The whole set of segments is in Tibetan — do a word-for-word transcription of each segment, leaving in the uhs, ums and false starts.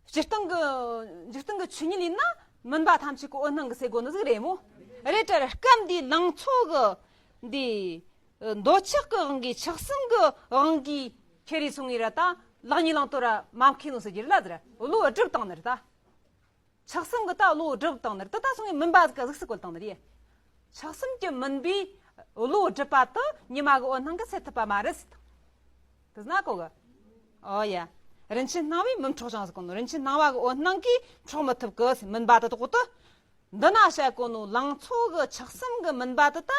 སྤྱིར་བཏང་གི་འཇིག་རྟེན་གྱི་ཆོས་ཉིད་ཡིན་ན་མུན་པ་ཐམས་ཅད་ཀྱི་འོད་སྣང་གི་ཟེར་དགོས་ནི་ཟིག་རེད་མོ། རེད་དྲ་ར། སྐབས་འདིའི་ལང་ཚོ་གི་འདི་འདོད་ཆགས་ཀྱི་དབང་གིས་ཆགས་སེམས་ཀྱི་དབང་གིས་ཁྱེར་རེ་སོང་ངེ་ར་ད་ལག་གཉིས་ལང་དོ་ར་མ་མཁས་ནོ་ཟེར་གྱི་རེད་ལ་ཟེར། བློ་སྒྲིབ་བཏང་ནི་རེད་ད། ཆགས་སེམས་ཀྱི་ད་བློ་སྒྲིབ་བཏང་ནི་རེད་ད། ད་སོང་ངེ་མུན་པ་ཟིག་ག་གཟུགས་སུ་བཀོད་བཏང་ནི་རེད། ཆགས་སེམས་ཀྱི་མུན་པས་བློ་སྒྲིབ་པ་དེ་ཉི་མ་གི་འོད་སྣང་གིས་སེལ་ཐུབ་པ་མ་རེད་ཟེར། དེ་ན་གོ་གི། ཨོ་ཡ། རིན་ཆེན་སྣང་བས་མི་འཕྲོག་ཅིང་ཟེར་གོ་ནོ། རིན་ཆེན་སྣང་བ་གི་འོད་སྣང་གིས་འཕྲོག་མི་ཐུབ་གི་ཟེར། མུན་པ་དེ་དག་དེ། འདི་ན་བཤད་གོ་ནོ་ལང་ཚོ་གི་ཆགས་སེམས་གི་མུན་པ་དེ་ད་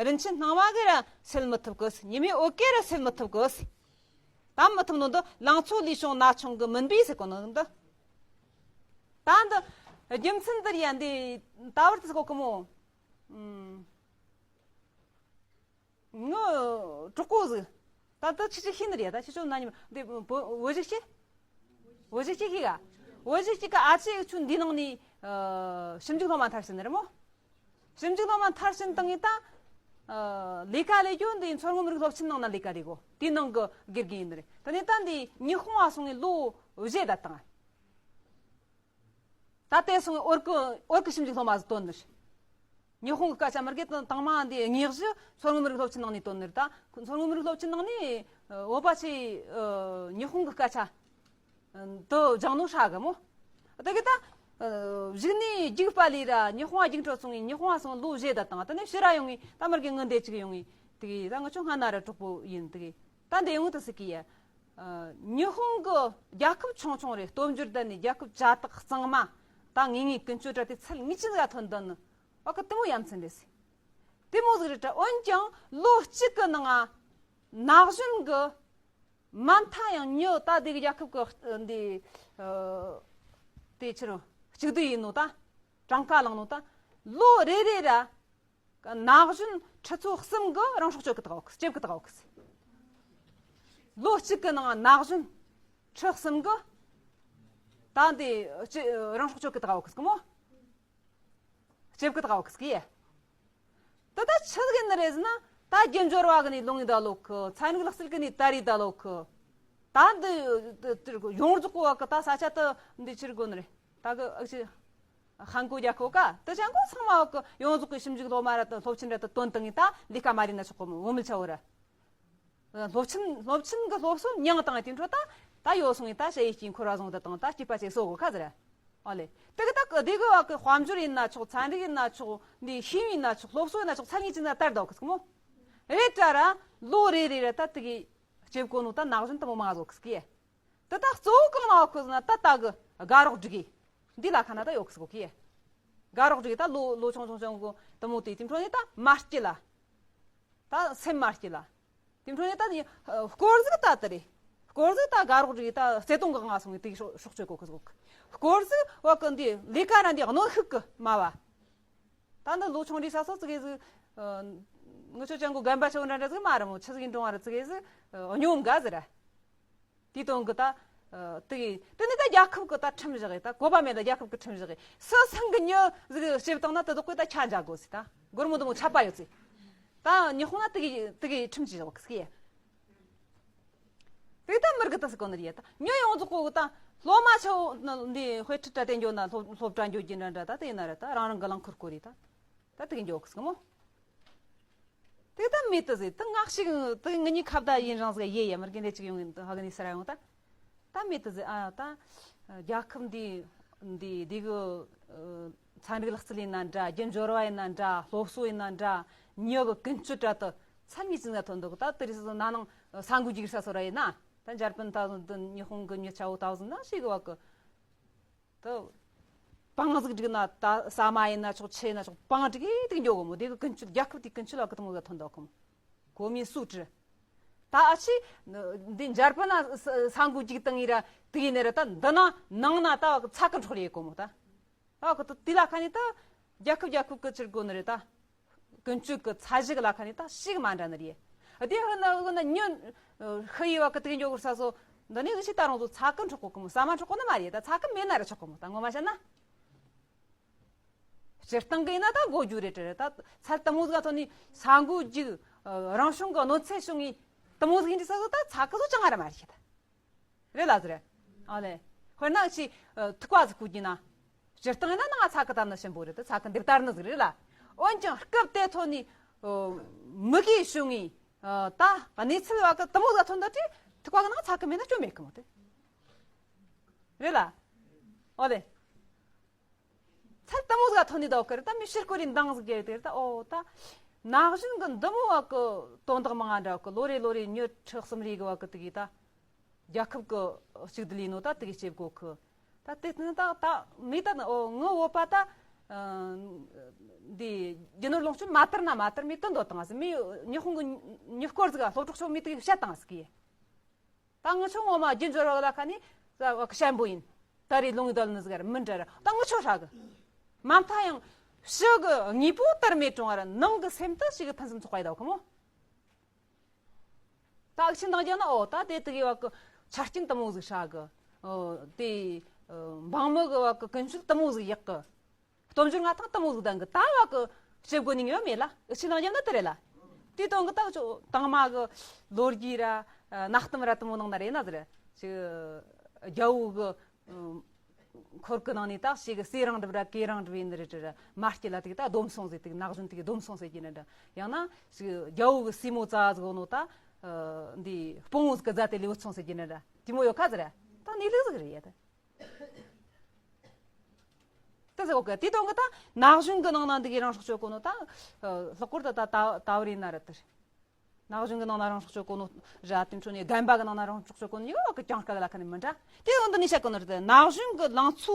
རིན་ཆེན་སྣང་བ་གིས་ར་སེལ་མི་ཐུབ་གི་ཟེར། ཉི་མའི་འོད་གིས་ར་སེལ་མི་ཐུབ་གི་ཟེར། ད་མི་ཐུབ་ནོ་འདི་ལང་ཚོ་ལུས་བྱུང་ན་ཆུང་གི་མུན་པས་ཟེར་གོ་ནོ་འདི། ད་འདི་རྒྱུ་མཚན་འདིར་ཡ་འདི་ད་བར་དུ་ཟེར་གོ་གི་མོ། ཨུམ། ངའི་གྲོགས་པོ་ཟིག་ད་ལྟ་ཁྱེད་ཆོས་ཤེས་ནི་རེད། ད་ཁྱེད་ཆོ་ན་ནི་འདི་བོ་བོད་ཞིག་ཤེས། བོད་ཞིག་ཤེས་ཤེས་ག་བོད་ཞིག་ཅིག་ག་ཨ་ཅེ་ཡིག་ཆུ་འདི་ནང་ནས་ཨ་ཞིབ་འཇུག་སློབ་མ་མཐར་ཕྱིན་ནི་རེད་མོ། ཞིབ་འཇུག་སློབ་མ་མཐར་ཕྱིན་བཏང་ངས་ད་ཨ་ལས་ཀ་ལས་རྒྱུ་འདི་མཚོ་སྔོན་མི་རིགས་སློབ་ཆེན་ནང་ན་ལས་ཀ་ལས་གོ། དེའི་ནང་གི་དགེ་རྒན་ཡིན་ནི་རེད། དེ་ནས་ད་འདི་ཉི་ཧོང་ང་སོང་ངས་ལོ་བཞི་ད་བཏང་། ད་དེ་སོང་ངས་འོར་གི་འོར་གི་ཞིབ་འཇུག་སློབ་མ་ཟིག་བཏོན་ནི་རེད། ཉི་ཧོང་གི་སྐད་ཆ་མི་རྒན་དང་དང་མ་འདི་དངོས་གཞི་མཚོ་སྔོན་མི་རིགས་སློབ་ཆེན་ནང་ནས་བཏོན་ནི་རེད། ད་མཚོ་སྔོན་མི་རིགས་སློབ་ཆེན་ནང་ནས་ཨ་བོད་པ་ཆེ་ཨ་ཉི་ཧོང་གི་སྐད་ཆ་འདི་སྦྱང་ནོ་ཧྲ་གི་མོ། དེ་གི་ད་ཨ་གཞུག་ནས་རྒྱུགས་པ་ལས་ར་ཉི་ཧོང་ང་རྒྱུགས་འཕྲོད་སོང་ངས་ཉི་ཧོང་ང་སོང་ལོ་བཞི་ད་བཏང་། དེ་ནས་ཕྱི་ར་ཡོང་ངས་ད་མི་རྒན་ངི་འདི་ཅིག་ཡོང་ངས་དེ་གི་ད་ང་ཆོ་སྔ་ན་ར་གྲོགས་པོ་ཡིན་དེ་གི་ད་འདི་ཡོང་དུ་སྲིད་གི་ཡ། ཨ་ཉི་ཧོང་གི་རྒྱལ་ཁབ་ཆུང་ཆུང་རེད། སྟོབས་འབྱོར་ལྡན་ནི་རྒྱལ་ཁབ་ཇ་དག་གཙང་མ། ད་ངེས་ངེས་ཀུན་སྤྱོད་དྲ་དེ་ཚད་ངེས་ཅན་ཟིག་ཐོན་ལྡན་ནི་བ་གི་དེ་མོ་ཡ་མཚན་རེད་ཟེར། དེ་མོ་ཟིག་རེད་དྲ། འོན་ཀྱང་ལོ་གཅིག་གི་ནང་ང་ན་གཞོན་གི་མ་མཐའ་ཡང་མྱི་ད་དེ་གི་རྒྱལ་ཁབ་གི་འདི་ཨ་དེ་ཕྱིར་གཅིག་སྡུད་ཡིན་ནོ་ད་གྲངས་ཀ་བླངས་ནོ་ད་ལོ་རེ་རེ་ར། ན་གཞོན་ཁྲི་ཚོ་གསུམ་གི་རང་སྲོག་གཅོད་གི་བཏང་བ་གི་ལྕེབ་གི་བཏང་བ་གི། ལོ་གཅིག་གི་ནང་ན་གཞོན་ཁྲི་གསུམ་གི་ད་འདི་ལྕེ་རང་སྲོག་གཅོད་གི་བཏང་བ་གི་མོ། ལྕེབ་གི་བཏང་བ་གི་ཡ། ད་ད་ཆི་གི་ནི་རེད་ཟེར་ན་ད་རྒྱུ་འབྱོར་བ་གི་ནི་ལུང་ཡི་ད་ལོ་གི། ཚན་རིག་ལག་རྩལ་གི་ནི་དར་ཡི་ད་ལོ་གི། ད་འདི་ཡོངས་རྫོགས་གི་བ་གི་ད་ས་ཆ་ད་འདི་ཕྱིར་དགོ་ནི་རེད། ད་གི་ཨག་ཅི། ཧན་གོ་རྒྱལ་ཁབ་ཀ་དེ་ཅང་གོ་ཚང་མ་བ་གི་ཡོངས་རྫོགས་ཀྱི་ཞིབ་འཇུག་སློབ་མ་ར་དང་སློབ་ཆེན་ར་དང་བཏོན་བཏང་ངས་ད་ལས་ཀ་མ་རེད་ན་ཆོག་གོ་མོ། བུད་མེད་ཆ་བོ་ར། སློབ་ཆེན་སློབ་ཆེན་གི་སློབ་གསོ་མྱངས་བཏང་ངས་དེ་འཕྲོ་ད་ད་ཡོད་སོང་ངས་ད་ཞ་ཡི་སྐྱིན་ཁོ་ར་བཟུང་ད་བཏང་ད་སྐྱིད་པ་ཆེ་སོ་གོ་ཁ་ཟེར། ཨོ་ལེ། དེ་གི་ད་གི་དེ་གི་བ་གི་དཔལ་འབྱོར་ཡིན་ན་ཆོག་ཚན་རིག་ཡིན་ན་ཆོག་འདི་ཤེས་ཡོན་ཡིན་ན་ཆོག་སློབ་གསོ་ཡིན་ན་ཆོག་ཚན་ངེས་ཅན་ན་དར་ད་གི་སྐུ་མོ། རེད་དྲ་ར་ལོ་རེ་རེ་ར་ད་དེ་གི་ལྕེབ་གོ་ནོ་ད་ན་གཞོན་དུ་མོ་མང་ཟོ་གི་སྐྱེ། དེ་དག་གཙོ་བོ་གང་ལ་བ་ཁོ་ཟེར་ན་ད་ལྟ་གི་དགའ་རོགས་སྒྲིག་གི། འདི་ལ་ཁ་ན་ད་ཡོད་གི་ཟེར་གོ་གི། དགའ་རོགས་སྒྲིག་གི་ད་ལོ་ལོ་ཆུང་ཆུང་ཆུང་གི་དེ་མོ་དེ་དེ་འཕྲོ་ནས་ད་མ་སྐྱིད་ལ། ད་སེམས་མ་སྐྱིད་ལ། དེ་འཕྲོ་ནས་ད་ནི་སྐོར་ཟིག་ད་དེ་རེད། སྐོར་ཟིག་ད་དགའ་རོགས་སྒྲིག་གི་ད་བརྩེ་དུང་གི་ང་སོང་གི་དེ་སྲོག་སྲོག་གཅོད་གོ་གི་ཟེར་གོ་གི། སྐོར་ཟིག་བ་གི་འདི་ལས་ཀ་ར་འདི་གནོན་ཤུགས་གི་མ་བ། ད་འདི་ལོ་ཆུང་རིས་ས་སོ་ཙི་གེ་ཟིག་ངི་ཆོ་ཅང་གོ་རྒན་པ་ཆོ་འདྲ་འདྲ་ཟིག་མ་ར་མོ་ཆི་ཟིག་ཡིན་འགྲོ་བ་ར་ཙི་གེ་ཟིག་སྙོམས་ག་ཟེར་ར། དེའི་དོན་གི་ད། དེ་གི་དེ་ནི་ད་རྒྱལ་ཁབ་གི་ད་ཁྲིམས་བཞག་གི་ད་གོ་བ་མེད་ད་རྒྱལ་ཁབ་གི་ཁྲིམས་བཞག་གི་སུ་སང་གི་མྱི་ཟིག་ཞེབ་བཏང་ན་དེ་དག་གི་ད་ཆ་འཇག་དགོས་ཟིག་ད་སྒོར་མོ་དུ་མོ་ཆད་པ་ཡོད་ཟིག་ད་ཉི་ཧོང་ན་དེ་གི་དེ་གི་ཁྲིམས་ཅི་བཞག་གི་ཟིག་དེ་ད་མི་རིགས་ད་ཟིག་གོ་ནི་རེད་ད་མྱི་ཡོངས་རྫོགས་གོ་གི་ད་སློབ་མ་ཆོ་འདི་དཔེ་ཁྲིད་དྲ་དེ་འགྱོ་ན་སློབ་སློབ་གྲྭ་འགྱོ་རྒྱུ་འདྲ་འདྲ་ད་དེ་ཡིན་ན་རེད་ད་རང་རང་གི་རླངས་འཁོར་སྐོར་རེད་ད། ད་དེ་གི་འགྱོ་གི་སྐུ་མོ། དེ་ད་མེད་དུ་ཟེར་ད་ངག་ཞིག་དེ་ངི་གཉིས་ཁ་བརྡ་ཡིན་རང་ཟེར་ཡེ་ཡ་མར་གི་འདྲེ་ཅིག་ཡོང་ཡིན་ཧ་གི་ནི་སེ་ར་ཡོང་ད། ད་མེད་དུ་ཟེར་ཨ་ད། རྒྱལ་ཁབ་འདི་འདི་འདི་གི་ཚན་རིག་ལག་རྩལ་ཡིན་ན་འདྲ་རྒྱུ་འབྱོར་བ་ཡིན་ན་འདྲ་སློབ་གསོ་ཡིན་ན་འདྲ་མྱི་གི་ཀུན་སྤྱོད་འདྲ་དུ་ཚད་ངེས་ཅན་ཟ་ཐོན་འདུག་ད་དེ་རིང་སོ་སོ་ན་ནང་ས་འགུལ་རྒྱུག་ས་སོ་ར་ཡིན་ན་ད་འཇར་པན་ད་ཉི་ཧོང་གི་མྱི་ཆ་བོ་ད་ཟིན་ན་ཞིག་བ་གི་དུ། པང་ཟིག་བསྒྲིགས་ན་ད་ཟ་མ་ཡིན་ན་ཆོག་ཆུ་ཡིན་ན་ཆོག་པང་བསྒྲིགས་དེ་འགྱོ་གོ་མོ། དེ་གི་ཀུན་སྤྱོད་རྒྱལ་ཁབ་དེ་ཀུན་སྤྱོད་ལ་གི་དུ་མོ་ཟ་ཐོན་ད་གོ་མོ། གོ་མིན་སུ་དྲི། ད་ཨ་ཆི། འདི་འཇར་པན་ན་ས་འགུལ་གཅིག་བཏང་ཡིན་ར་དེ་ཡིན་ནི་ར་ད་འདི་ན་ནང་ན་ད་ཚ་གི་འཕྲོག་ཡེ་གོ་མོ་ད། ཨ་གི་དུ་དེ་ལ་ཁ་ནི་ད་རྒྱལ་ཁབ་རྒྱལ་ཁབ་གི་ཕྱིར་དགོ་ནི་རེད་ད། ཀུན་སྤྱོད་ཀྱི་ཚད་གཞི་གི་ལ་ཁ་ནས་ད་ཞིག་མ་འདྲ་ནི་རེད། དེ་ཧི་ན་ཧི་ན་ཉོན། ཧི་ཡི་བ་ཀི་དེ་འགྱོ་གི་ས་སོ། འདི་ནས་གི་ཆི་ད་རང་ཚོ་ཚ་གི་འཕྲོག་གོ་གི་མོ། ཟ་མ་འཕྲོག་གོ་ནི་མ་རེད། ད་ཚ་གི་མེད་ན་ར་ཆོག་གི་མོ། ད་ངོ་མ་བཤད་ན། སྤྱིར་བཏང་གི་ཡིན་ན་ད་གོ་རྒྱུ་རེད་དྲ་རེད། ད་ཚལ་དུ་མོ་ཟིག་ཐོན་ནི་ས་འགུལ་རྒྱུག་རང་བྱུང་གི་གནོད་འཚེ་བྱུང་ངི་དུ་མོ་ཟིག་ཡིན་དུས་ས་སོ་ད་ཚ་གི་སོ་ཅང་ང་ར་མ་རེད་ད། རེད་ལ་ཟེར། ཨ་ལེ། དཔེར་ན་ཅི་ཐུག་པ་ཟིག་བརྐོས་རྒྱུ་ན། སྤྱིར་བཏང་ཡིན་ན་ནང་ཚ་གི་དར་ནི་ཞིམ་པོ་རེད། ད་ཚ་གི་འདེབས་དར་ནི་ཟིག་རེད་ལ། འོན་ཀྱང་སྐབས་དེ་ཐོན་ནས་མི་གིས་ཞུ་ངེས། ད་གནས་ཚུལ་བ་གི་དུ་མོ་ཟིག་ཐོན་ད་དེ་ཐུག་པ་གི་ནང་ཚ་གི་མེད་ན་སྐྱོན་མེད་གི་མོ་དེ། རེད་ལ། ཨོ་ལེ། ཚད་དུ་མོ་ཟིག་ཐོན་ནས་ད་གི་རེད། ད་མི་ཕྱིར་སྐོར་རེ་འདང་ཟིག་རྒྱབ་དེ་རེད། ད་ཨོ་ད། ན་གཞོན་གི་འདི་མོ་བ་གི་དོན་དག་མང་ང་འདྲ་གི་ལོ་རེ་ལོ་རེ་ཉི་ཁྲི་གསུམ་རེ་གི་བ་གི་དེ་གི་ད། རྒྱལ་ཁབ་ཀྱི་གཅིག་སྡུད་ཡིན་ནོ་ད་དེ་གི་བྱེད་དགོས་གི། ད་དེ་ནི་ད་ད་མི་ད་ནི་ཨོ་ངའི་བོད་པ་ད། འདི་རྒྱུ་ནོར་ལོངས་སྤྱོད་མ་དར་ན་མ་དར་མི་དོན་དོ་དང་ཟེར། མི་ཉི་ཧོང་གི་ཉི་སྐོར་ཟིག་སློབ་གྲོགས་ཚོ་མི་དེ་གི་བཤད་བཏང་ཟིག་གི། ད་ངི་ཆོ་ངོ་མ་རྒྱུ་འབྱོར་བ་ལ་ཁ་ནི་ཟ་བ་གི་ཞན་པོ་ཡིན། ད་རེས་ལུང་གི་དོན་ནི་ཟིག་ར་མི་འདྲ་ར། ད་ངི་ཆོ་ཧྲ་གི། མ་མཐའ་ཡང་ཕྱི་གི་དངོས་པོ་དར་མེད་གྲོང་བ་ར་ནང་གི་སེམས་དུ་ཞིག་གི་ཕུན་སུམ་ཚོགས་པ་ཡི་ད་གི་མོ། ད་ཨུ་ཆི་འདང་རྒྱག་ན་ཨོ་ད་དེ་དེ་གི་བ་གི་ཆ་རྐྱེན་དུ་མོ་ཟིག་ཧྲ་གི། ཨོ་དེ་འབངས་མི་གི་བ་གི་ཀུན་སྤྱོད་དུ་མོ་ཟིག་ཡག་གི། སྟོབས་འབྱོར་ང་ཐང་དུ་མོ་ཟིག་ལྡན་གི། ད་བ་གི་ཞིབ་དགོས་ནི་ཡོད་མེད་ལ་ཨུ་ཆི་འདང་རྒྱག་ན་དེ་རེད་ལ། དེ་དོན་གི་ད་ཅོ་དང་མ་གི་ལོ་རྒྱུས་ར་གནའ་གཏམ་ར་དུ་མོ་ནང་ན་རེད་ན་ཟེར། ཅི་རྒྱ་བོ་གི་འཁོར་གི་ནང་ནས་ད་ཞིག་གི་སྲས་རང་འགྲུབ་ར་གོས་རང་འགྲུབ་ཡིན་ནི་རེད་ར་མ་སྐྱེ་ལ་དེ་གི་ད་སྡོམ་སོང་ཟེར། དེ་གི་ན་གཞོན་དེ་གི་སྡོམ་སོང་ཟེར་གྱི་ནི་འདྲ། ཡང་ན་ཞིག་རྒྱ་བོ་གི་སྲས་མོ་རྩ་ཟིག་ནོ་ད་འདི་སྤོང་བོ་ཟིག་གི་རྫ་དེ་ལེའུ་ཚོང་ཟེར་གྱི་ནི་འདྲ། དེ་མོ་ཡོད་ཁ་ཟེར། ད་ནི་ལུག་ཟིག་རེད་ཡ་ད། ད་ཟེར་གོ་གི། དེ་དོན་གི་ད་ན་གཞོན་གི་ནང་ན་འདི་གི་རང་སྲོག་གཅོད་གོ་ནོ་ད། ལྷག་པར་དུ་ད་ད་ད་བར་ཡིན་ན་ར་དེར། ན་གཞོན་གི་ནང་ན་རང་སྲོག་གཅོད་གོ་ནོ་ར་དེ་འཕྲོ་ནས་རྒན་པ་གི་ནང་ན་རང་སྲོག་གཅོད་གོ་ནོ་ཡོད་གི། ཀྱང་སྐད་ལ་ཁ་ནས་མི་འདྲ། དེ་ཡོང་འདི་ནས་བཤད་གོ་ནོ་རེད། ན་གཞོན་གི་ལང་ཚོ་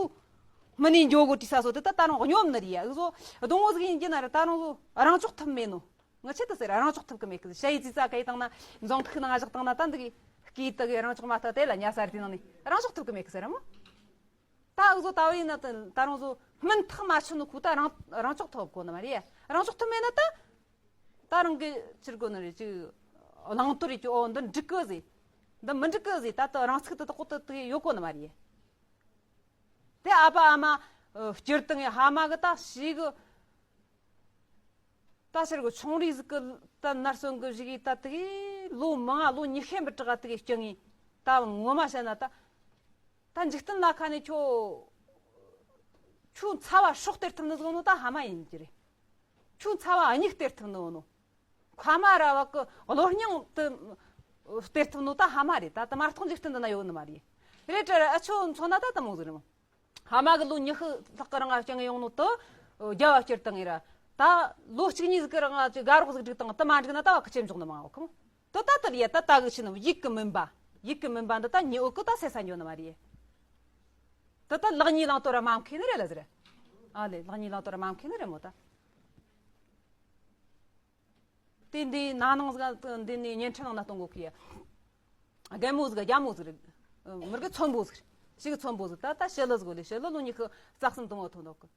མི་ནས་འགྱོ་གོ་དྲི་ས་སོ་དེ་ད་ད་རུང་སྙོམ་ནི་རེད་ཡ། ཨུ་ཟོ་སྡོང་བོ་ཟིག་ཡིན་གྱི་ན་ར་ད་རུང་ཟོ་རང་ལྕོགས་ཐུབ་མེད་ནོ། ང་ཆེད་དུ་ཟེར་རང་ལྕོགས་ཐུབ་གི་མེད་གི། ཞ་ཡི་ཙི་ཙ་ག་ཡི་བཏང་ན་འཛོང་ཐུག་ནང་བཞག་བཏང་ན་ད་འདི་གི་སྐེ་དུ་གི་རང་ལྕོགས་མ་ཐག་དེ་ལ་ཉ་ས་རི་དེ་ནང་ནས་རང་ལྕོགས་ཐུབ་གི་མེད་གི་ཟེར་ར་མོ། ད་འུ་ཟོ་ད་བ་ཡིན་ན་ད་ད་རང་ཟོ་སྨིན་ཐག་མ་ཆོད་ནོ་ཁུ་ད་རང་རང་ལྕོགས་ཐུབ་གོ་ནི་མ་རེད། རང་ལྕོགས་ཐུབ་མེད་ན་ད་ད་རང་གི་ཕྱིར་གོ་ནི་རེད། ཅིག་བླང་དོར་རེད་ཀྱི། ཨོ་འདི་འགྲིག་གི་ཟེར། འདི་མི་འགྲིག་གི་ཟེར། ད་ད་རང་ཚུགས་དུ་དག་གོ་དུ་དུ་ཡོད་གོ་ནི་མ་རེད། དེ་ཨ་ཕ་ཨ་མ་སྤྱིར་བཏང་ཧ་མ་གི་ད་ཞིག་གི་ད་ཕྱིར་གི་ཆུང་རིགས་ཟིག་གི་ད་ནར་སོན་གི་བཞུགས་ཡི་ད་དེ་གི་ལོ་མང་ང་ལོ་ཉི་ཤུ་མི་དྲག་དེ་གི་སྐྱེ་ངེས། ད་ངོ་མ་བཤད་ན་ད་ད་འཇིག་རྟེན་ལ་ཁ་ནས་ཁྱོད་ཁྱོད་ཚ་བ་སྲོག་སྟེར་ཐུབ་ནི་ཟིག་ནོ་ད་ཧ་མ་ཡིན་གྱི་རེད། ཁྱོད་ཚ་བ་སྙིགས་སྟེར་ཐུབ་ནི་ནོ། ཁ་མ་ར་བ་གི་གློ་སྙིང་དུ་སྟེར་ཐུབ་ནོ་ད་ཧ་མ་རེད། ད་ད་མ་གཏོགས་འཇིག་རྟེན་འདི་ན་ཡོད་ནི་མ་རེད། རེད་དྲ་ར་ཨ་ཆོ་མཚོན་ན་ད་ད་མོ་ཟིག་རེད་མོ། ཕ་མ་གི་ལོ་ཉི་ཤུ་ལྷག་གི་རིང་ང་སྐྱེ་ཡོང་ནོ་དུ་རྒྱ་བ་སྐྱུར་བཏང་ངེ་ར། ད་ལོ་གཅིག་གཉིས་ཟིག་གི་རིང་ང་ཅིག་དགའ་རོགས་ཟིག་སྒྲིག་བཏང་དུ་མ་འགྲིག་ན་ད་བ་ཁི་ཆེམ་འཇོག་ནི་མ་འོ་ཁི་མོ། དུ་ད་དུ་ལ་ཡ་ད་ད་གི་ཆི་ནི་ཡིད་གི་མུན་པ། ཡིད་གི་མུན་པ་འདི་ད་ཉི་འོ་གི་ད་སེ་ས་འགྱོ་ནི་མ་རེད། དུ་ད་ལག་གཉིས་ལང་དོ་ར་མ་མཁས་ནི་རེད་ལ་ཟེར། ཨ་ལེ་ལག་གཉིས་ལང་དོ་ར་མ་མཁས་ནི་རེད་མོ་ད། དེ་འདི་ན་ནིང་ཟིག་འདི་ནི་བརྙན་འཕྲིན་ནང་ན་གཏོང་གོ་གི་ཡ། རྒན་མོ་ཟིག་རྒྱ་མོ་ཟིག་རེད། མི་རྒན་ཚོན་པོ་ཟིག་རེད། ཞི་གི་ཚོན་པོ་ཟིག་ད་ད་ཞི་ལི་ཟིག་ལས་ཞི་ལི་ལོ་ཉི་ཤུ་རྩ་གསུམ་དུ་ངོ་ཐོན་འདུག་གི།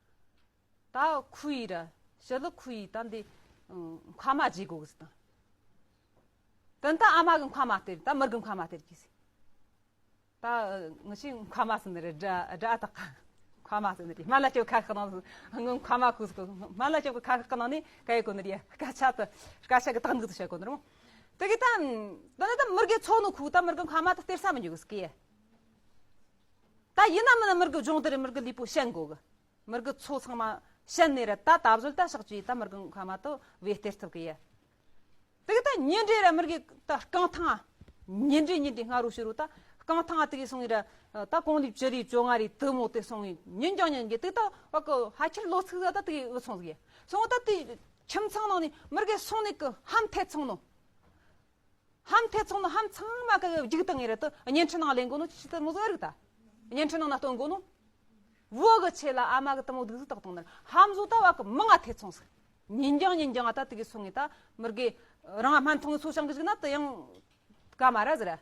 ད་ཁུ་ཡི་ར། ཞི་ལི་ཁུ་ཡི་ད་འདི་མཁའ་མ་བརྗེ་གོ་གི་ཟིག་དང་། དོན་ད་ཨ་མ་གི་མཁའ་མ་སྟེར། ད་མི་རྒན་མཁའ་མ་སྟེར་གི་ཟིག་ད་ངི་ཞིག་མཁའ་མ་ཟིན་རེད། དགྲ་དགྲ་དག་མཁའ་མ་ཟིན་རེད། སྨན་བླ་སྐྱོབ་ཁ་ཤགས་ནང་ངི་མཁའ་མ་ཁུ་ཟིག་སྨན་བླ་སྐྱོབ་ཁ་ཤགས་ནང་ནས་ག་ཡི་གོ་ནི་རེད། སྐད་ཆ་དུ་སྐད་ཆ་གི་དག་འདུག་ཏུ་བཤད་གོ་ནི་རུང་། དེ་གི་ད་ད་ནི་ད་མི་རྒན་ཚོ་ནི་ཁུ་ད་མི་རྒན་མཁའ་མ་ད་སྟེར་ས་མི་འཇུག་གི་ཟིག་གི་ད་ཡིན་ན་མིན་ན་མི་རྒན་སྦྱོང་དེ་རེད། མི་རྒན་ལུས་པོ་ཞན་གོ་གི། མི་རྒན་ཚོ་ཚང་མ་ཞན་ནས་རེད། ད་ད་བཟོད་ད་ཕྱག་བཅུ་ཡི་ད་མི་རྒན་མཁའ་མ་ད་བེད་སྟེར་ཐུབ་གི་ཡ། དེ་གི་ད་ཉིན་རེ་ར་མི་རྒན་ད་རྐང་ཐང་ཉིན་རེ་ཉིན་རེ་སྔ་རུ་ཕྱི་རུ་ད་རྐང་ཐང་དེ་གི་སོང་ཡི་ར་ད་གོང་ལི་བཅུ་རེ་བཅོ་ལྔ་རེ་དུ་མོ་དེ་སོང་ཡི་ཉིན་རྒྱང་ཉིན་གི་དེ་ད་བ་གི་ཕ་ཁྱེར་ལོ་ཚིགས་ཟ་ད་དེ་གི་འུ་ཚོང་ཟིག་ཡ་སོང་ད་དེ་ཁྱིམ་ཚང་ནང་ནས་མི་རྒན་སོང་ནས་གི་ཧམ་ཐེ་ཚོང་ནོ། ཧམ་ཐེ་ཚོང་ནོ་ཧམ་ཚང་མ་གི་རྒྱུག་བཏང་ངེ་རེད་དུ་བརྙན་འཕྲིན་ནང་ལེན་གོ་ནོ་ཅི་ཅི་ད་མོ་ཟིག་རིག་ད། བརྙན་འཕྲིན་ནང་ན་སྟོན་གོ་ནོ། བུ་གི་ཆེ་ལ་ཨ་མ་གི་དུ་མོ་སྡུག་ཟིག་ཏག་བཏང་ནར་ཧམ་བཟོ་ད་བ་གི་མང་ང་ཐེ་ཚོང་ཟིག་ཉིན་རྒྱང་ཉིན་རྒྱང་ང་ད་དེ་གི་སོང་ངེ་ད་མི་རྒན་རང་ང་སྨན་ཐུང་གི་ཚོ་ཞང་གི་ཟིག་ན་དུ་ཡང་ཀ་མ་ར་ཟེར།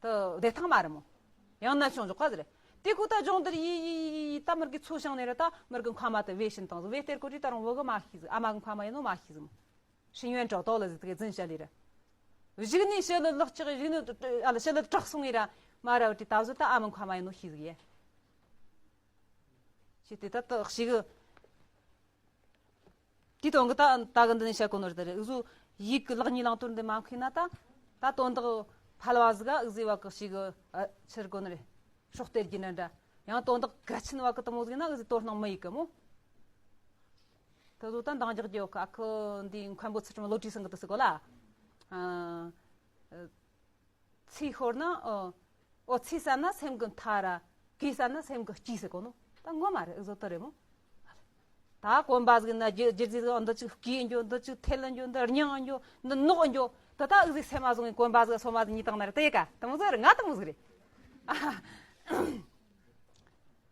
དུ་བདེ་ཐང་མ་རེད་མོ། ཡང་ན་ཅུང་འཇོག་ག་ཟེར། དེ་ཁུ་ད་སྦྱོང་དེར་ཡི་ཡི་ཡི་ཡི་ད་མི་རྒན་ཚོ་ཞང་ནས་རེད། ད་མི་རྒན་མཁའ་མ་དུ་བེད་བྱིན་བཏང་ཟིག་བེད་སྟེར་གོ་དུས་ད་རུང་བུ་གི་མ་ཤེས་ཟིག་ཨ་མ་གི་མཁའ་མ་ཡིན་ནོ་མ་ཤེས་ཟིག་མོ། 深渊找到了 ཟེར་དེ་འཛིན་བྱ་ལེ་ར། གཞུག་ནས་ཞི་ལི་ལག་ཆགས་གཞུག་ནས་ཨ་ལ་ཞི་ལི་དྲག་སོང་ངེ་ར་མ་ར་བ་དེ་ད་བཟོད་ད་ཨ་མ་མཁའ་མ་ཡིན་ནོ་ཤེས་ཟིག་ཡ། ཞེས་དེ་ད་ད་ཞིག་དེ་དོན་གི་ད་ད་གི་འདི་ནས་བཤད་གོ་ནོ་རེད། ད་རེད་འུ་ཟོ་ཡིད་གི་ལག་གཉིས་བླང་དོར་འདི་མ་མཁས་ན་ད་ད་དོན་དག་ཕལ་བ་ཟིག་ག་འུ་ཟོ་བ་གི་ཞིག་ཨ་ཕྱིར་གོ་ནི་རེད། སྲོག་གཏད་རྒྱུ་ན་འདྲ། ཡང་དོན་དག་གལ་ཆེན་བ་གི་དེ་མོ་ཟིག་ན་གི་ཟིག་དོ་སྣང་མི་ཡེད་གི་མོ། དེ་ཚོ་ད་འདང་རྒྱག་རྒྱུ་ཡོད་གི། ཨ་ཁུ་འདི་མཁན་པོ་ཚུལ་ཁྲིམས་བློ་གྲོས་སེང་གི་དེ་ཟེར་གོ་ལ། ཨ། ཚིག་ཤོར་ན། ཨོ། ཨོ། ཚིག་བསད་ན་སེམས་ཀྱི་མཐའ་ར། གོས་བསད་ན་སེམས་ཀྱི་དཀྱིལ་ཟེར་གོ་ནོ། ད་ངོ་མ་རེད། འུ་ཟོ་དེ་རེད་མོ། ད་གོན་པ་ཟིག་ན་རྒྱུ་རྒྱུ་རྫས་ཟིག་འདི་ཅིག་གོས་འགྱོ། འདི་ཅིག་ཐལ་འགྱོ། འདི་རྙིང་འགྱོ། འདི་ནོག་འགྱོ། དེ་ད་འུ་ཟོས་སེམས་མ་བཟུང་བའི་གོན་པ་ཟིག་སོ་མ་ཟིག་གཉིས་བཏང་ན་རེད། དེ་ཡི་ཀ་དེ་མོ་ཟིག་རེད། ང་དེ་མོ་ཟིག་རེད།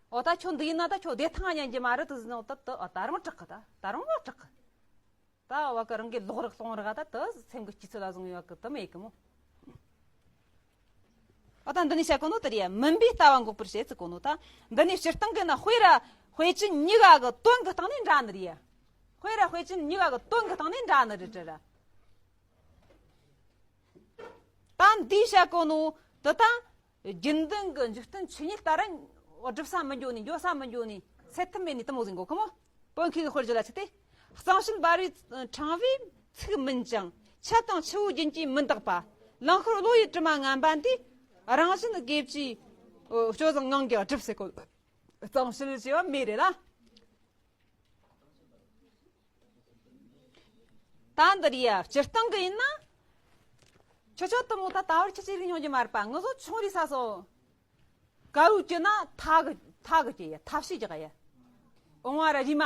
ཨོ། ད་ཁྱོད་འདི་ཡིན་ན་ད་ཁྱོད་བདེ་ཐང་ཉན་གྱི་མ་རེད། དེ་ཟིག་ནོ་ད་དེ། ཨ། ད་རུང་དྲག་གི། ད་ད་རུང་དྲག་གི། ད་བ་གི་རང་གི་ལོག་རེག་སློང་རེག་ད་དེ་སེམས་ཀྱི་སྐྱིད་ཚོད་ལ་བཟུང་ཡོད་གི་དེ་མེད་གི་མོ། ཨ། ད་འདི་ནས་བཤད་གོ་ནོ་དེ་རེད། མུན་པའི་ལྟ་བ་འགོག་པར་བྱེད་ཟེར་གོ་ནོ། ད་འདི་ནས་སྤྱིར་བཏང་གི་ན་དཔེ་ར་དཔེ་ཅན་གཉིས་ཀ་གི་དོན་གི་སྟེང་ནས་འདྲ་ནི་རེད་ཡ། དཔེ་ར་དཔེ་ཅན་གཉིས་ཀ་གི་དོན་གི་སྟེང་ནས་འདྲ་ནི་རེད་དྲ་ར། ད་འདིའི་བཤད་གོ་ནོ་དེ་ད། རྒྱུན་ལྡན་གྱི་འཇིག་རྟེན་ཆོས་ཉིད་ལྟར་སྒྲུབ་ས་མི་འགྱོ་ནི། འགྱོ་ས་མི་འགྱོ་ནི། སེལ་ཐབས་མེད་ནི་དེ་མོ་ཟིག་གོ་གི་མོ། བོད་མཁས་གི་དཔེར་བརྗོད་ལ་ཆིག་སྟེ། གཙང་བཤད་འབར་བའི་ཕྲེང་བས་ཚིག་མིན་ཀྱང་། ཆུ་དང་ཆུ་བོའི་རྒྱུན་གྱིས་མི་འདག་པ། རླངས་འཁོར་གློ་ཡི་དྲི་མ་ངན་པ་འདིས། རང་བཞིན་དགེ་བཅུའི་སྤྱོད་བཟང་ངང་གིས་བསྒྲུབས་ཟེར་གོ། གཙང་བཤད་ཅེས་པ་མེ་རེད་ལ། ད་འདི་རེད་ཡ། སྤྱིར་བཏང་གི་ཡིན་ན། ཁྱོད་ཆོ་དེ་མོ་ད་ད་བར་ཁྱེད་ཅི་རིག་མྱོང་རྒྱུ་མ་རེད་པ། ང་ཚོ་ཆུང་རིས་ས་སོ། དཀར་བོ་གྱི་ན་ཐ་གི་ཐ་གི་གྱི་ཡ། ཐབས་ཤེས་ཀྱི་ག་ཡ། འོང་བ་ར་རིས་མ།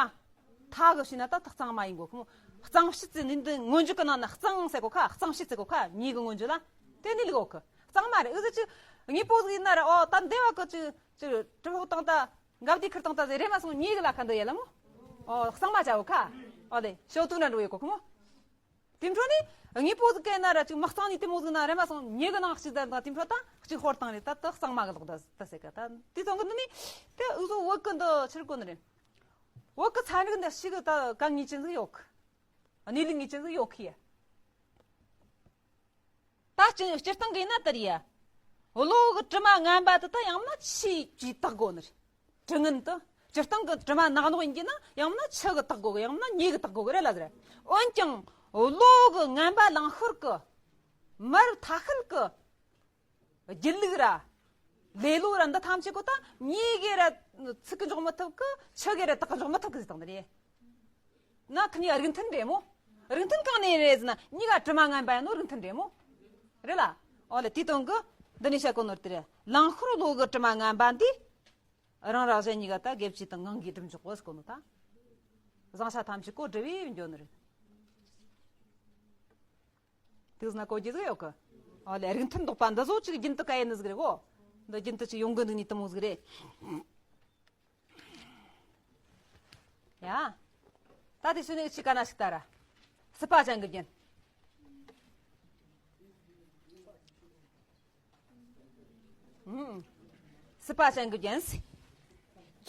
ཐ་གི་ཤི་ན་ད་ཐག་གཙང་མ་ཡིན་གོ་གི་མོ། གཙང་བཤད་ཟེར་ནི་འདི་སྔོན་འཇུག་གི་ནང་ན་གཙང་ཟེར་གོ་ཁ། གཙང་བཤད་ཟེར་གོ་ཁ། ཉིད་ཀྱི་སྔོན་འཇུག་ལ། དེ་ནི་ལི་གོ་གི། གཙང་མ་རེད། འུ་ཟོ་ཅིག་དངོས་པོ་ཟིག་ཡིན་ན་ར། ཨོ། ད་འདེ་བ་གི་ཅིག་ཅིག་གྲི་ཕོག་བཏང་ད། འགབ་དེ་ཁུར་བཏང་ད་ཟེར་རེ་མ་སོང་། ཉེ་གི་ལ་ཁ་འདི་ཡ་ལ་མོ། ཨོ། གཙང་མ་བྱའོ་ཁ། ཨོ་ལེ། ཞོ་ཐུག་ན་འགྲོ་ཡོད་གོ་ཁོ་མོ། དེ་འཕྲོ་ནི་དངོས་པོ་ཟིག་གན་ན་ར་ཅིག་མ་གཙང་ནི་དེ་མོ་ཟིག་ན་རེ་མ་སོང་། ཉེ་གི་ནང་གཅིག་ད་ད་དེ་འཕྲོ་ད་གཅིག་ཧོར་བཏང་རེ་ད་ད་གཙང་མ་གི་ལོག་ད་ད་ཟེར་ག། ད་དེ་ཐོང་གི་འདི་ནི་དེ་འུ་ཟོ་བོད་གི་འདི་ཕྱིར་གོ་ནི་རེད། བོད་གི་ཚན་རིག་འདི་ཞིག་གི་ད་ག་ངེས་ཅན་ཟིག་ཡོད་གི། གནས་ལུགས་ངེས་ཅན་ཟིག་ཡོད་གི་ཡ། ད་སྤྱིར་སྤྱིར་བཏང་གི་ཡིན་ན་དེ་རེད་ཡ། བློ་གི་དྲི་མ་ངན་པ་དེ་ད་ཡང་ན་ཆུ་གིས་དག་དགོ་ནི་རེད། དྲི་ངན་དེ་སྤྱིར་བཏང་གི་དྲི་མ་ནག་ནོག་ཡིན་གྱི་ན་ཡང་ན་ཆུ་གིས་དག་དགོ་གི། ཡང་ན་ཉེ་གིས་དག་དགོ་གི་རེད་ལ་ཟེར། འོན་ཀྱང་བློ་གི་ངན་པ་རླངས་འཁོར་གི་མར་ཐ་ཤལ་གི་སྒྱིད་ལུག་ར། ལེ་ལོ་ར་འདི་ཐམས་ཅད་གོ་ད་ཉེ་གི་ར་ཚིག་གི་འཇོག་མི་ཐུབ་གི། ཆུ་གི་ར་དག་གི་འཇོག་མི་ཐུབ་གི་ཟེར་བཏང་ནི་རེད། ན་ཁི་གཉིས་ཀ་རིགས་མཐུན་རེད་མོ། རིགས་མཐུན་གང་ནས་རེད་ཟེར་ན། གཉིས་ཀ་དྲི་མ་ངན་པ་ཡིན་ནོ་རིགས་མཐུན་རེད་མོ། རེད་ལ། ཨོ་ལེ། དེའི་དོན་གི་འདི་ནས་བཤད་གོ་ནོ་དེ་རེད། རླངས་འཁོར་བློ་གི་དྲི་མ་ངན་པ་འདིས། རང་རང་གཞན་གཉིས་ཀ་ད་དགེ་བཅུ་དང་ངང་གིས་སྒྲུབ་འཇོག་གོ་ཟེར་གོ་ནོ་ད། བཟང་ཆ་ཐམས་ཅད་གོ་སྒྲུབ་པའི་འཇོན་ནི་རེད། དེ་ཟེར་ན་གོ་རྒྱུ་ཟིག་ཡོད་གི། ཨོ་ལེ། རིགས་མཐུན་ལྡོག་པ་འདི་ཟོ་ཅིག་རྒྱུན་དུ་ག་ཡེ་ནི་ཟིག་རེད་གོ། འདི་རྒྱུན་དུ་ཅིག་ཡོང་གི་འདུག་ནི་དེ་མོ་ཟིག་རེད། ཡ། ད་དེ་ཤུ་ནི་ཅི་ག་ན་ཞིག་ད་ར། སྲིད་པ་ཅན་གྱི་རྒྱན། ཨུམ། སྲིད་པ་ཅན་གྱི་རྒྱན་ཟེར།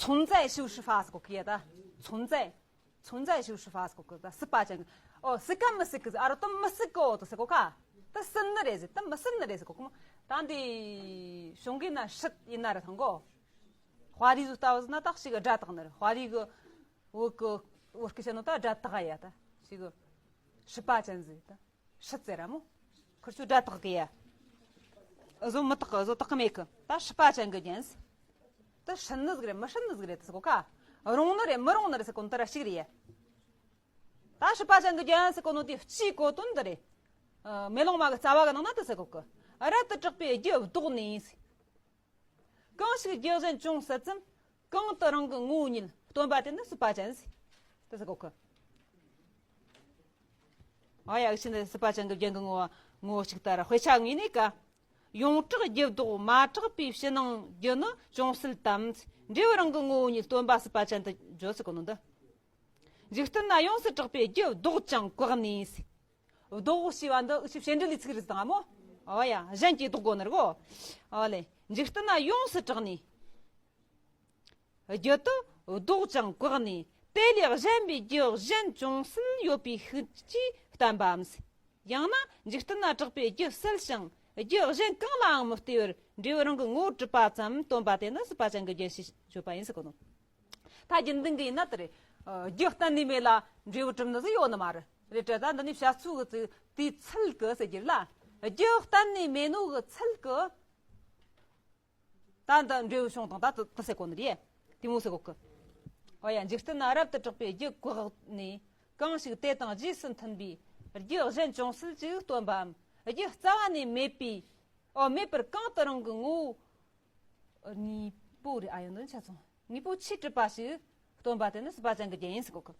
存在就是法ཟེར་གོ་གི་ཡ་ད། 存在། 存在就是法ཟེར་གོ་གི་ད། སྲིད་པ་ཅན་གྱི། ཨོ། སྲིད་ཀ་མི་སྲིད་གི་ཟེར། ཨ་རོ་དེ་མི་སྲིད་གོ་དེ་ཟེར་གོ་ཁ། དེ་སྲིད་ནི་རེད་ཟེར། དེ་མི་སྲིད་ནི་རེད་ཟེར་གོ་གི་མོ། ད་འདི་གཞུང་གི་ན་སྲིད་ཡིན་ན་ར་ཐང་གོ། དཔའ་རིས་ཟིག་ལྟ་བུ་ཟིག་ན་ད་ཞིག་སྒྲ་དག་ནི་རེད། དཔའ་རིས་གི་བོད་གི་བོད་སྐད་བཤད་ནོ་ད་སྒྲ་དག་ཡ་ད་ཞིག་གི། སྲིད་པ་ཅན་ཟིག་ད། སྲིད་ཟེར་ར་མོ། ཁུར་ཆུ་སྒྲ་དག་གི་ཡ། ཨ་ཟོ་མི་དག་གི། ཨ་ཟོ་དག་གི་མེད་གི། ད་སྲིད་པ་ཅན་གྱི་རྒྱན་ཟེར། ད་སྲིད་ནི་ཟིག་རེད་མི་སྲིད་ནི་ཟིག་རེད་དེ་ཟེར་གོ་ཁ། རུང་ནི་རེད་མི་རུང་ནི་རེད་ཟེར་གོ་ནོ་ད་ར་ཞིག་རེད་ཡ། ད་སྲིད་པ་ཅན་གྱི་རྒྱན་ཟེར་གོ་ནོ་དེ་སྤྱིའི་གོ་དོན་འདི་རེད། ཨ། མེ་ལོང་མ་གི་རྩ་བ་གི་ནང་ན་དེ་ཟེར་གོ་གི། རབ་ཏུ་གྲགས་པའི་རྒྱུ་ལྡོག་ནས། གང་ཞིག་རྒྱུ་གཞན་ཅུང་ཟད་ཙམ། གང་དུ་རང་གི་ངོ་བོ་ཉིད། སྟོན་པ་དེ་ནི་སྲིད་པ་ཅན་ཟེར། དེ་ཟེར་གོ་གི། ཨ་ཡ། ཕྱི་ནི་སྲིད་པ་ཅན་གྱི་རྒྱན་གྱི་ངོ་བོ་ངོ་བོ་གཅིག་ལྟར། དཔེ་ཆ་དངོས་གནས་ཀ། ཡོངས་གྲགས་རྒྱུ་ལྡོག་མ་གྲགས་པའི་ཕྱི་ནང་རྒྱུ་ནི་ཅུང་ཟད་དམ། འབྲས་བུ་རང་གི་ངོ་བོ་ཉིད། སྟོན་པ་སྲིད་པ་ཅན་དུ་བརྗོད་ཟེར་གོ་ནོ་འདི། འཇིག་རྟེན་ན་ཡོངས་སུ་གྲགས་པའི་རྒྱུ་ལྡོག་ཅིང་བཀག་ནས་ཟེར། ལྡོག་ཞེས་པ་འདི་འུ་ཆོས་བྱེད་འབྲེལ་ལས་ཚིག་རེད་དང་མོ། ཨོ་ཡ། གཞན་གྱིས་ལྡོག་དགོས་ནི་རེད་གོ། ཨོ་ལེ། འཇིག་རྟེན་ན་ཡོངས་སུ་གྲགས་ནས། རྒྱུ་དེ་ལྡོག་ཅིང་བཀག་ནས། དེ་ལས་གཞན་པའི་རྒྱུ་གཞན་ཅུང་ཟད་ཡོད་པའི་ཤུགས་ཀྱིས་བསྟན་པའམ། ཡང་ན་འཇིག་རྟེན་ན་གྲགས་པའི་རྒྱུ་གསལ་ཞིང་རྒྱུ་གཞན་གང་ལའང་མི་ལྟོས་པར་འབྲས་བུ་རང་གི་ངོ་བོར་གྲུབ་པ་ཙམ་སྟོན་པ་དེ་ནི་སྲིད་པ་ཅན་གྱི་རྒྱན་ཞེས་བརྗོད་པ་ཡིན་ཟེར་གོ་ནོ། ད་རྒྱུན་ལྡན་གྱི་ཡིན་ན་དེ་རེད། ཨ། རྒྱུ་གཏན་ནས་མེད་ལ་འབྲས་བུ་གྲུབ་ནི་ཟིག་ཡོད་ནི་མ་རེད། རེད་དྲ། ད་འདི་ནི་བཤད་ཚུལ་གི་ཚིག་དེའི་ཚུལ་གི་ཟེར་རྒྱུ་རེད་ལ། རྒྱུ་གཏན་ནས་མེད་ནོ་གི་ཚུལ་གི། ད་ ད་འདི་འབྲས་བུ་བྱུང་དང་ད་དེ་ཟེར་གོ་ནི་རེད། དེ་མོ་ཟེར་གོ་གི། ཨོ་ཡ། འཇིག་རྟེན་ན་རབ་ཏུ་གྲགས་པའི་རྒྱུ་བཀག་ནས། གང་ཞིག་དེ་དང་རྗེས་སུ་མཐུན་པའི་རྒྱུ་གཞན་ཅུང་ཟད་ཅིག་སྟོན་པའམ། རྒྱུ་རྩ་བ་ནས་མེད་པའི། ཨོ། མེད་པར་གང་དུ་རང་གི་ངོ་བོ། དངོས་པོ་རེད། ཨ། ཡོན་ཏན་ཆ་ཚང་། དངོས་པོ་ཆོས་གྲུབ་པ་ཞིག་སྟོན་པ་དེ་ནི་སྲིད་པ་ཅན་གྱི་རྒྱན་ཡིན་ཟེར་གོ་གི།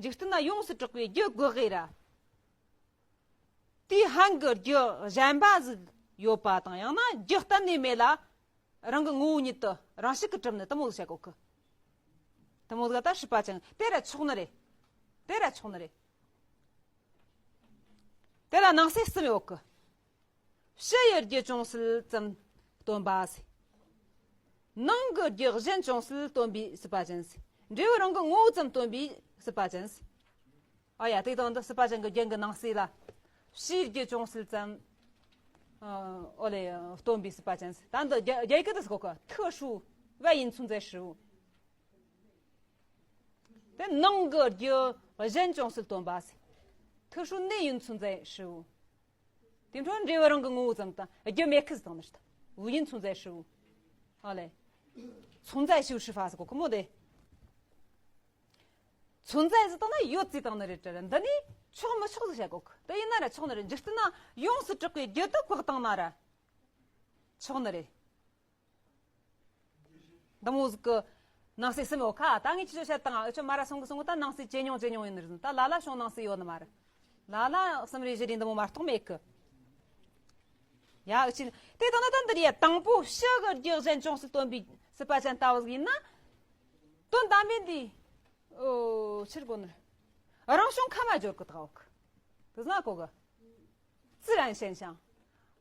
འཇིག་རྟེན་ན་ཡོངས་སུ་གྲགས་པའི་རྒྱུ་བཀག་གི་ར། དེའི་ཧང་གི་རྒྱུ་གཞན་པ་ཟིག་ཡོད་པ་དང་། ཡང་ན་རྒྱུ་གཏན་ནས་མེད་ལ། རང་གི་ངོ་བོ་ཉིད་དུ་རང་བཞིན་གྱིས་གྲུབ་ནི་དེ་མོ་ཟིག་བཤད་གོ་གི། དེ་མོ་ཟིག་ད་སྲིད་པ་ཅན་དེ་ར་ཆོག་ནི་རེད། དེ་ར་ཆོག་ནི་རེད། དེ་ལ་ནང་གསེས་གསུམ་ཡོད་གི། ཕྱི་ཡི་རྒྱུ་ཅུང་ཟད་ཙམ་སྟོན་པ་ཟེར། ནང་གི་རྒྱུ་གཞན་ཅུང་ཟད་སྟོན་པའི་སྲིད་པ་ཅན་ཟེར། འབྲས་བུ་རང་གི་ངོ་བོ་ཙམ་སྟོན་པའི་སྲིད་པ་ཅན་ཟེར། ཨ་ཡ། དེ་དང་འདི་སྲིད་པ་ཅན་གྱི་རྒྱན་གྱི་ནང་གསེས་ལ། ཕྱིའི་རྒྱུ་ཅུང་ཟད་ཙམ། ཨོ་ལེ། སྟོན་པའི་སྲིད་པ་ཅན་ཟེར། ད་འདི་རྒྱ་རྒྱ་ཡིག་གི་དེ་ཟེར་གོ་གི། 特殊外因存在事物། དེ་ནང་གི་རྒྱུ་གཞན་ཅུང་ཟད་སྟོན་པ་ཟེར། 特殊内因存在事物། དེ་འཕྲོ་འབྲས་བུ་རང་གི་ངོ་བོ་ཙམ་དང་རྒྱུ་མེད་ཁུལ་དང་ནི། 无因存在事物། ཨ་ལེ། 存在修饰法ཟེར་གོ་གི་མོ་དེ། 存在ཟེར་དང་ན་ཡོད་ཟེར་དང་ནི་རེད་དྲ། འདི་ནི་ཆོག་མི་ཆོག་ཟེར་བཤད་གོ་གི། དེ་ཡིན་ན་ར་ཆོག་ནི་རེད། འཇིག་རྟེན་ན་ཡོངས་སུ་གྲགས་པའི་རྒྱུ་དེ་བཀག་བཏང་ན་ར་ཆོག་ནི་རེད། འདི་མོ་ཟིག་གི་ནང་གསེས་གསུམ་ཡོད་ཁ། ད་ངས་ཁྱེད་ཚོ་བཤད་དང་། འུ་ཆོ་མ་ར་སོང་གི་སོང་གི། ད་ནང་གསེས་ཇེ་ཉུང་ཇེ་ཉུང་ཡིན་ནི་རེད། ད་ལ་ལ་བྱུང་ནང་གསེས་ཡོད་ནི་མ་རེད། ལ་ལ་གསུམ་རེ་བཞི་རེ་འདི་མོ་མ་གཏོགས་མེད་གི། ཡ། འུ་ཆོ་དེ་དང་ན་ད་འདི་རེད་ཡ། དང་པོ་ཕྱི་གི་རྒྱུ་གཞན་ཅུང་ཟད་སྟོན་པའི་སྲིད་པ་ཅན་ལྟ་བུ་ཟིག་ཡིན་ན། དོན་དམ་པའི་འདི། ཨོ། ཕྱིར་གོ་ནི་རེད། རང་བྱུང་ཁམས་ལ་སྦྱོར་གི་ད་འོག་དེ་ཟེར་གོ་གི། 自然现象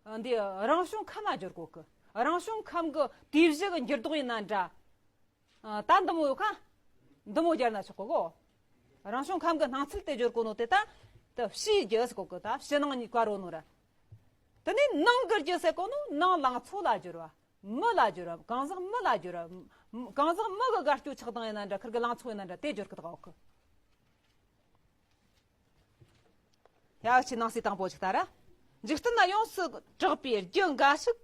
། འདི་རང་བྱུང་ཁམས་ལ་སྦྱོར་གོ་གི། རང་བྱུང་ཁམས་གི་དུས་བཞི་གི་འགྱུར་ལྡོག་ཡིན་ན་འདྲ། ད་འདི་མོ་ཡོད་ཁ། འདི་མོ་སྦྱར་ན་ཆོག་གོ་གོ། རང་བྱུང་ཁམས་གི་སྣང་ཚུལ་དེ་སྦྱོར་གོ་ནོ་དེ་ད། ད་ཕྱིའི་རྒྱུ་ཟེར་གོ་གི། ད་ཕྱི་ནང་གཉིས་ཀ་རོ་ནོ་ར། དེ་ནས་ནང་གི་རྒྱུ་ཟེར་གོ་ནོ་ནང་ལང་ཚོ་ལ་སྦྱོར་བ། མི་ལ་སྦྱོར་བ། གང་ཟག་མི་ལ་སྦྱོར་བ། གང་ཟག་མི་གི་དགའ་སྐྱོ་ཆགས་སྡང་ཡིན་ན་འདྲ། ཁིར་གི་ལང་ཚོ་ཡིན་ན་འདྲ། དེ་སྦྱོར་གི་ད་འོག་གི། ཡ། འུ་ཆོ་ནང་གསེས་དང་པོ་ཅིག་ལྟ་ར། འཇིག་རྟེན་ན་ཡོངས་སུ་གྲགས་པའི་རྒྱུ་འགའ་ཞིག་